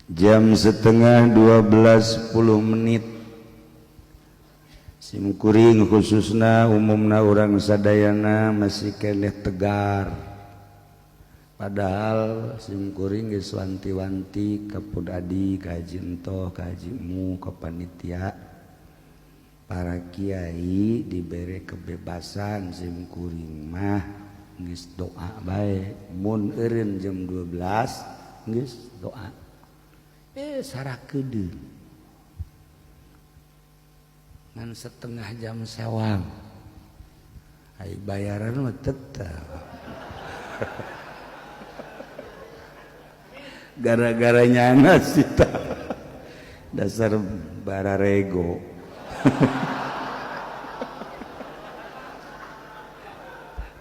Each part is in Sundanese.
Jam 11.30. Simkuring, khususna umumna urang sadayana, masih keneh tegar, padahal simkuring geus wanti-wanti ka Pun Adi, ka Haji Entoh, ka Haji Mu, ka panitia, para kiai diberi kebebasan. Simkuring mah geus doa bae, mun eureun jam 12 geus doa, sarakedeung ngan setengah jam sewang. Ai bayaran mah tetep. Gara-gara nyana sita dasar bararego.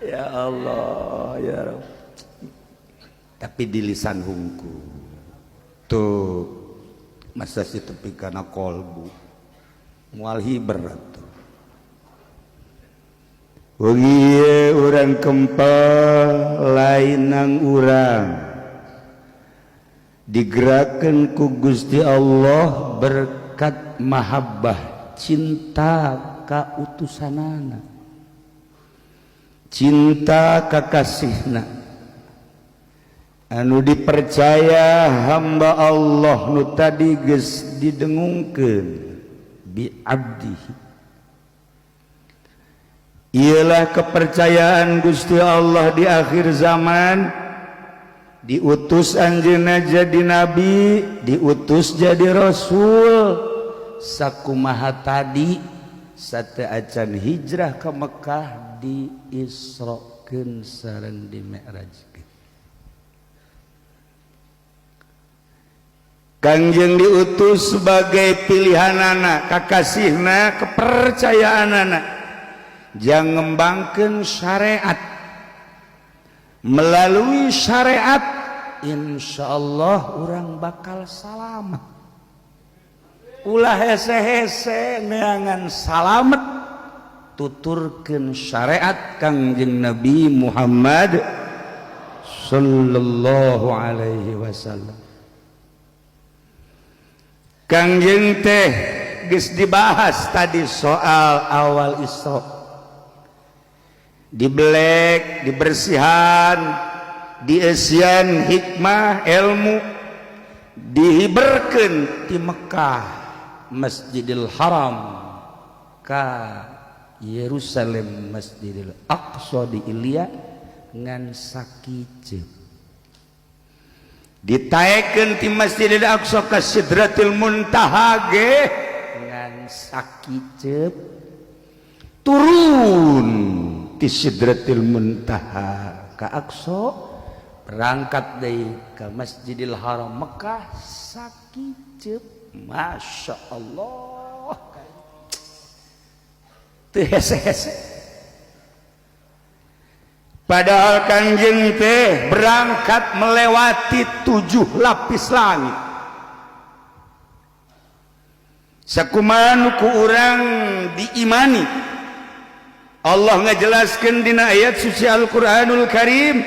Ya Allah, ya Rabb. Tapi di lisan hungku tuh masa sih tepi kana kolbu mual hiber tuh. Wengi urang kempel lainang, urang digerakkan ku Gusti Allah berkat mahabbah, cinta ka utusanana, cinta ka kasihna, anu dipercaya hamba Allah nu tadi geus didengungkeun bi abdihi. Ialah kepercayaan Gusti Allah di akhir zaman, diutus anjeunna jadi nabi, diutus jadi rasul. Sakumaha tadi, sateuacan hijrah ke Mekah diisrokeun sareng dimi'rajkeun. Kangjeng diutus sebagai pilihanana, kakasihna, kepercayaanana, jang ngembangkeun syariat. Melalui syariat, insya Allah orang bakal salamet. Ulah hese-hese neangan salamet, tuturkeun syariat Kangjeng Nabi Muhammad sallallahu alaihi wasallam. Kangjeng teh geus dibahas tadi soal awal Isra, dibelek, dibersihan, diesian hikmah, ilmu, dihiberkeun di Mekah, Masjidil Haram, ka Yerusalem, Masjidil Aqsa di Ilya ngan sakiceup. Ditaekeun ti Masjidil Aqsa ka Sidratil Muntaha ge ngan sakiceup, turun ti Sidratil Muntaha ka Aqsa, berangkat deui ka Masjidil Haram Mekah sakiceup. Masya Allah, teu hese-hese. Padahal Kangjeng teh berangkat melewati 7 lapis langit. Sakumaha ku urang diimani, Allah ngajelaskeun dina ayat suci Al-Qur'anul Karim,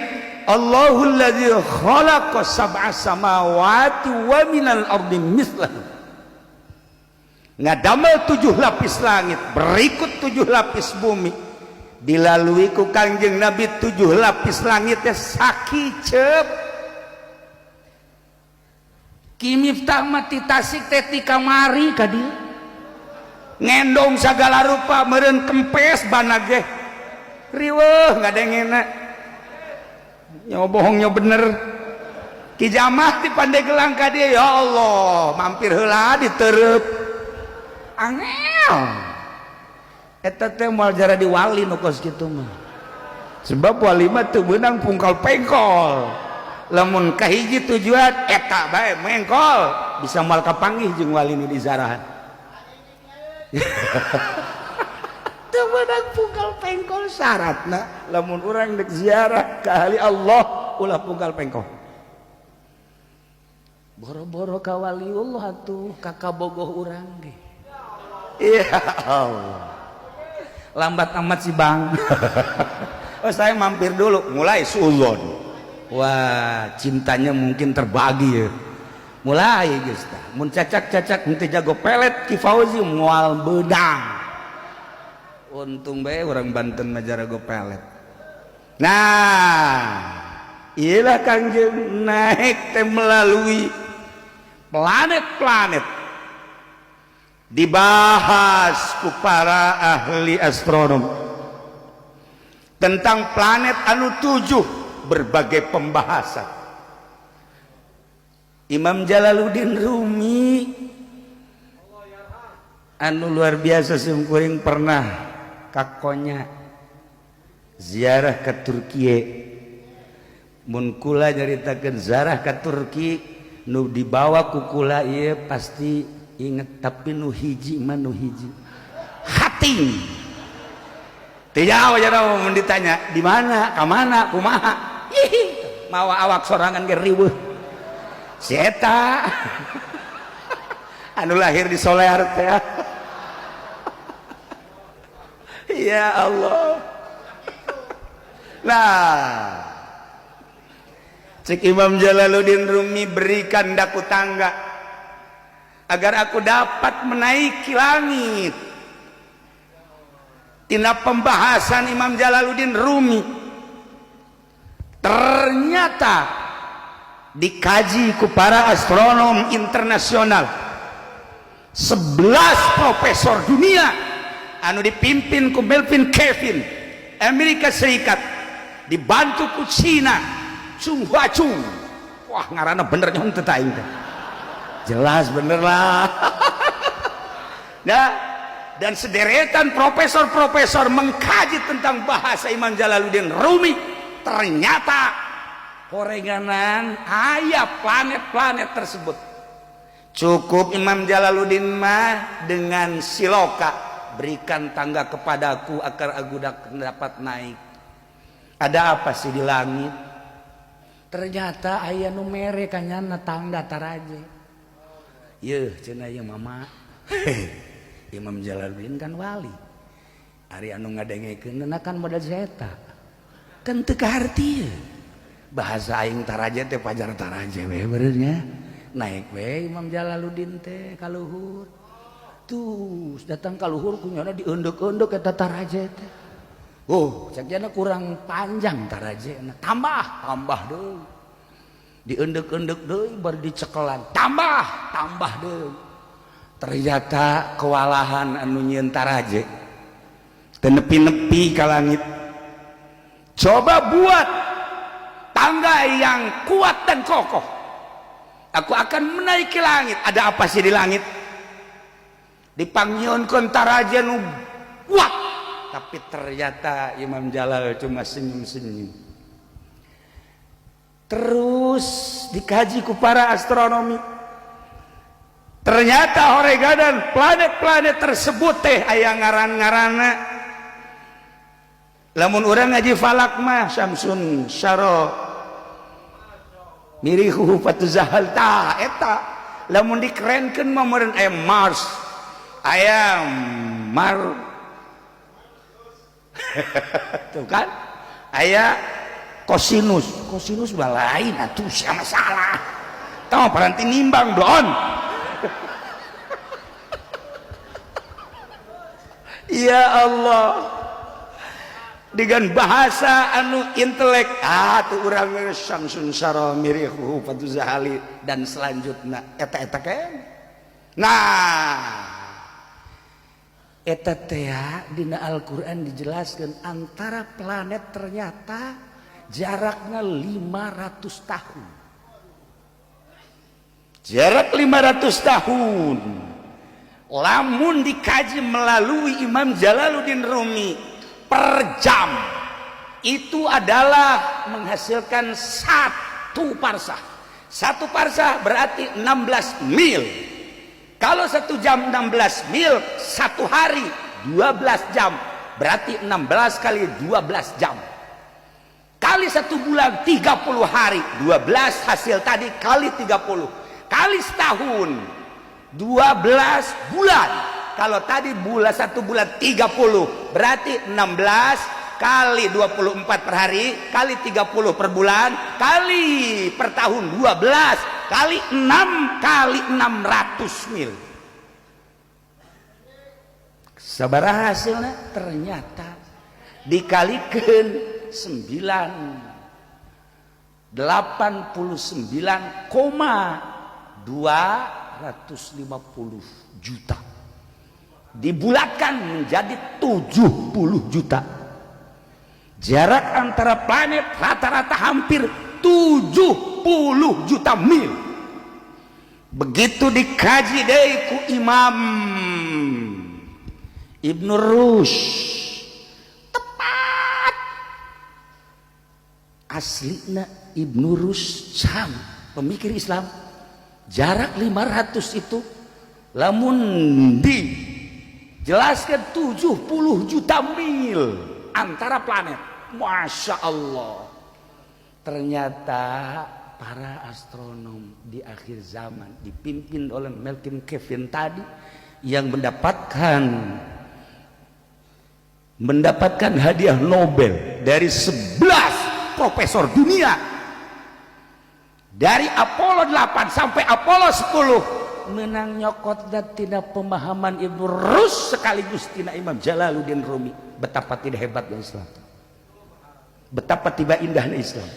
Allahul ladzi khalaqa sab'a samawati wa minal ardi mislahu. Ngadamel 7 lapis langit berikut 7 lapis bumi, dilalui ku Kangjeng Nabi 7 lapis langit teh sakiceup. Ki Miftah mah ti Tasik teh ti kamari ka dieu ngendong sagala rupa, meureun kempes bana ge riweuh ngadengena, nyo bohong nyo bener. Ki Jamah ti Pandeglang ka dieu, ya Allah, mampir heula ditereup angel. Eta teh moal jara di wali nu kos kitu mah, sebab wali mah teu beunang pungkal pengkol. Lamun kahiji tujuan eta bae mengkol, bisa moal kapanggih jeung wali nu dizarahan. Teu meunang pungkal pengkol. Syaratna lamun urang dek ziarah ka ahli Allah, ulah pungkal pengkol. Boro-boro ka waliullah atuh, ka kabogoh urang ge. Ya Allah, lambat amat sih, Bang. Oh, saya mampir dulu, mulai suudzon. Wah, cintanya mungkin terbagi ya. Mulai geus tah, mun cacak-cacak henteu jago pelet, Ki Fauzi moal beunang. Untung bae urang Banten mah jarago pelet. Nah, iyalah Kangjeng naik teh melalui planet-planet, dibahas ku para ahli astronom tentang planet anu tujuh, berbagai pembahasan. Imam Jalaluddin Rumi anu luar biasa, simkuring pernah kakonya ziarah ke Turki. Mun kula nyaritakeun ziarah ke Turki, nu dibawa ku kula ieu pasti inget, tapi nu hiji mah, nu hiji hating teu jauh. Mun ditanya di mana, ka mana, kumaha, ih, mawa awak sorangan ge riweuh. Si eta anu lahir di Solear teh, ya Allah. Nah, cek Imam Jalaluddin Rumi, berikan daku tangga agar aku dapat menaiki langit. Tina pembahasan Imam Jalaluddin Rumi, ternyata dikaji ku para astronom internasional, 11 profesor dunia anu dipimpin ku Melvin Kevin Amerika Serikat, dibantu ku Cina Chung Hua Chung. Wah, ngaranna bener nyong teu aing teh, jelas bener lah. Nah, dan sederetan profesor-profesor mengkaji tentang bahasa Imam Jalaluddin Rumi, ternyata horenganan aya planet-planet tersebut. Cukup Imam Jalaluddin mah dengan siloka, berikan tangga kepadaku agar aku dapat naik. Ada apa sih di langit? Ternyata aya nu mere kanyana tangga taraje. Yeuh, cenah ieu mama. Imam Jalaluddin kan wali, ari anu ngadengekeun kan modal zeta kan teu kaharti bahasa aing taraje teh, pajar taraje we benernya. Naik we Imam Jalaluddin teh ka luhur. Tuh, datang ka luhur, kunyana dieundek-eundek eta taraje teh. Oh, cek jana kurang panjang taraje, tambah, tambah deui. Dieundek-eundek deui, baru dicekelan, tambah, tambah deui. Ternyata kewalahan anu nyieun taraje teu nepi-nepi ka langit. Coba buat tangga yang kuat dan kokoh, aku akan menaiki langit. Ada apa sih di langit? Dipangyieunkeun taraje nu kuat, tapi ternyata Imam Jalal cuma senyum-senyum. Terus dikaji ku para astronomi, ternyata horegadan planet-planet tersebut teh aya ngaran-ngaranna. Lamun urang ngaji falak mah Syamsun Syaro mirihu fatuzahal ta eta. Lamun dikerenkeun mah meureun aya Mars, aya Mar, tuh kan, aya kosinus. Kosinus balain atuh, sia masalah tau paranti nimbang don. Ya Allah, dengan bahasa anu intelek ah tuh urang Syamsun Syara mirihu fatuzahali dan selanjutnya eta eta kan. Nah, eta teh dina Al-Qur'an dijelaskan antara planet ternyata jaraknya 500 tahun. Jarak 500 tahun lamun dikaji melalui Imam Jalaluddin Rumi, per jam itu adalah menghasilkan 1 parsah. 1 parsah berarti 16 mil. Kalau 1 jam 16 mil, 1 hari 12 jam, berarti 16 kali 12 jam kali 1 bulan 30 hari, 12 hasil tadi kali 30 kali setahun 12 bulan. Kalau tadi bulan 1 bulan 30, berarti 16 kali 24 per hari kali 30 per bulan kali per tahun 12 kali 6 kali 600 mil. Sabaraha hasilnya? Ternyata dikalikan 9 89,250 juta, dibulatkan menjadi 70 juta. Jarak antara planet rata-rata hampir 70 juta mil. Begitu dikaji deui ku Imam Ibnu Rushd, tepat aslina Ibnu Rushd sang pemikir Islam. Jarak 500 itu lamun dijelaskan 70 juta mil antara planet. Masya Allah, ternyata para astronom di akhir zaman dipimpin oleh Melvin Kevin tadi yang mendapatkan mendapatkan hadiah Nobel dari 11 profesor dunia, dari Apollo 8 sampai Apollo 10, menang nyokot dan tidak pemahaman Ibnu Rus sekaligus tina Imam Jalaluddin Rumi. Betapa tidak hebatnya Islam, betapa tiba indahnya Islam,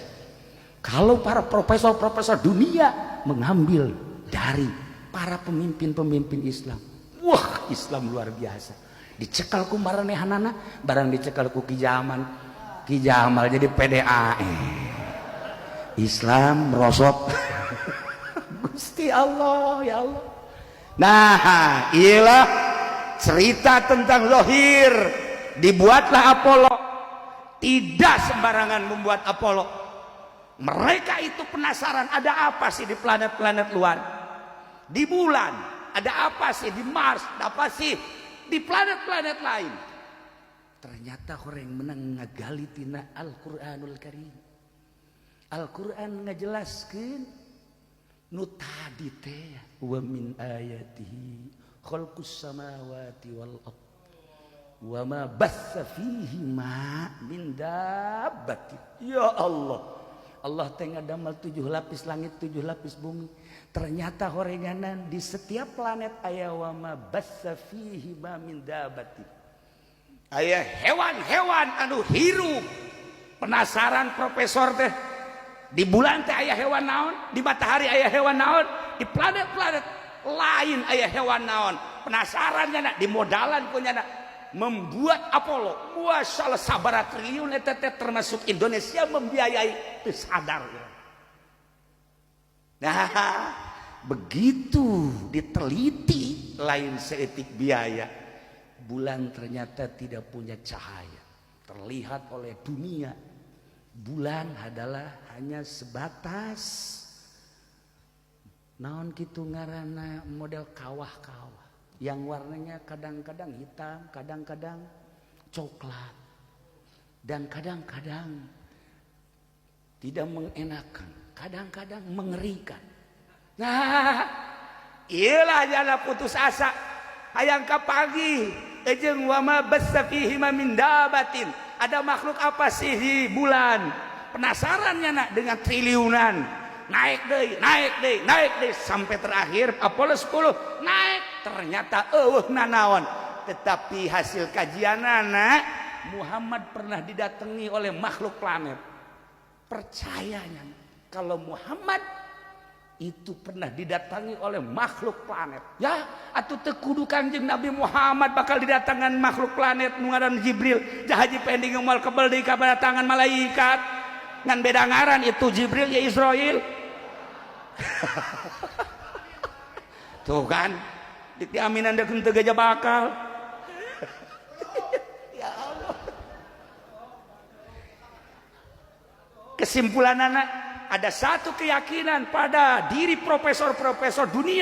kalau para profesor-profesor dunia mengambil dari para pemimpin-pemimpin Islam. Wah, Islam luar biasa. Dicekal ku maranehanana, barang dicekal ku Ki Jamal, Ki Jamal jadi PDAE, Islam merosot. Gusti Allah, ya Allah. Nah, iyalah cerita tentang lohir. Dibuatlah Apollo. Tidak sembarangan membuat Apollo. Mereka itu penasaran, ada apa sih di planet-planet luar, di bulan, ada apa sih di Mars, ada apa sih di planet-planet lain. Ternyata orang menang ngagali tina Al-Quranul Karim. Al-Quran ngajelaskeun nu tadi teh, wa min ayatihi khalqus samawati wal ard wa ma batsa fihima min dabbatin. Ya Allah, Allah teh ngadamel tujuh lapis langit, tujuh lapis bumi. Ternyata horenganan di setiap planet aya wa ma batsa fihima min dabbatin, aya hewan-hewan anu hirup. Penasaran profesor teh, di bulan teh aya hewan naon, di matahari aya hewan naon, di planet-planet lain aya hewan naon. Penasaran nyana, di modalan punya membuat Apollo. Wah, salah sabara triliun eta teh, termasuk Indonesia membiayai, teu sadar. Nah, begitu diteliti, lain saeutik biaya. Bulan ternyata tidak punya cahaya terlihat oleh dunia. Bulan adalah hanya sebatas naon kitu ngaranna, model kawah-kawah yang warnanya kadang-kadang hitam, kadang-kadang coklat, dan kadang-kadang tidak mengenakan, kadang-kadang mengerikan. Nah, iyalah jala putus asa hayang kapanggih jeung wama batsa fihi min dabatin. Ada makhluk apa sih di bulan? Penasarannya nak dengan triliunan, naik deh, naik deh, naik deh, sampai terakhir Apollo 10 naik, ternyata eueuh nanaon. Tetapi hasil kajian anak Muhammad pernah didatangi oleh makhluk planet. Percayanya kalau Muhammad itu pernah didatangi oleh makhluk planet, ya atau teu kudu Kanjeng Nabi Muhammad bakal didatangan makhluk planet nu ngaran Jibril. Haji pending moal kebel deui kedatangan malaikat, ngan beda ngaran, itu Jibril ya Israel. Tuh kan di aminan dek teu gajah bakal. Ya Allah, kesimpulan anak, ada satu keyakinan pada diri profesor-profesor dunia.